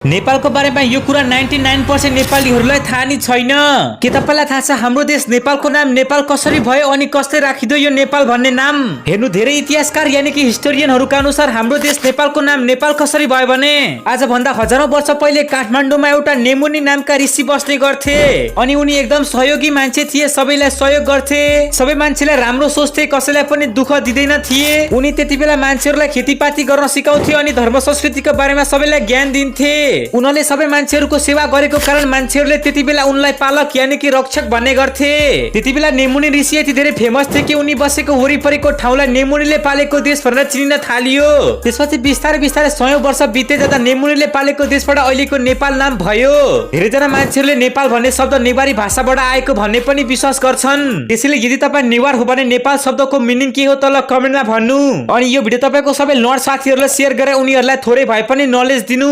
नेपालको बारेमा यो कुरा 99% नेपालीहरूलाई थाहा नै छैन। के तपाईलाई थाहा छ हाम्रो देश नेपालको नाम नेपाल कसरी भयो अनि कसले राखिदो यो नेपाल भन्ने नाम? हेर्नु, धेरै इतिहासकार यानी कि हिस्टोरियनहरूका अनुसार हाम्रो देश नेपालको नाम नेपाल कसरी भयो भने आज भन्दा हजारौं वर्ष पहिले काठमाडौँमा एउटा नेमुनी नामका ऋषि बस्ने गर्थे अनि उनी एकदम सहयोगी मान्छे थिए, सबैलाई सहयोग गर्थे, सबै मान्छेलाई राम्रो सोच्थे, कसैलाई पनि दुःख दिँदैन थिए। उनी त्यतिबेला मान्छेहरूलाई खेतीपाती गर्न सिकाउँथे अनि धर्म संस्कृतिको बारेमा सबैलाई ज्ञान दिन्थे। उनले सबै मान्छेहरूको सेवा गरेको कारण मान्छेहरूले त्यतिबेला उनलाई पालक यानी कि रक्षक भन्ने गर्थे। त्यतिबेला नेमुनी ऋषि यति धेरै फेमस थिए कि उनी बसेको वरिपरिको ठाउँलाई नेमुनीले पालेको देश भनेर चिनिन थालियो। त्यसपछि बिस्तारै बिस्तारै 100 वर्ष बिते जाँदा नेमुनीले पालेको देशबाट अहिलेको नेपाल नाम भयो। धेरैजना मान्छेहरूले नेपाल भन्ने शब्द नेवारी भाषाबाट आएको भन्ने पनि विश्वास गर्छन्। त्यसैले यदि तपाईँ नेवार हो भने नेपाल शब्दको मिनिङ के हो तल कमेन्टमा भन्नु। अनि यो भिडियो तपाईको सबै नर्ड साथीहरूलाई शेयर गरेर उनीहरूलाई थोरै भए पनि नलेज दिनु।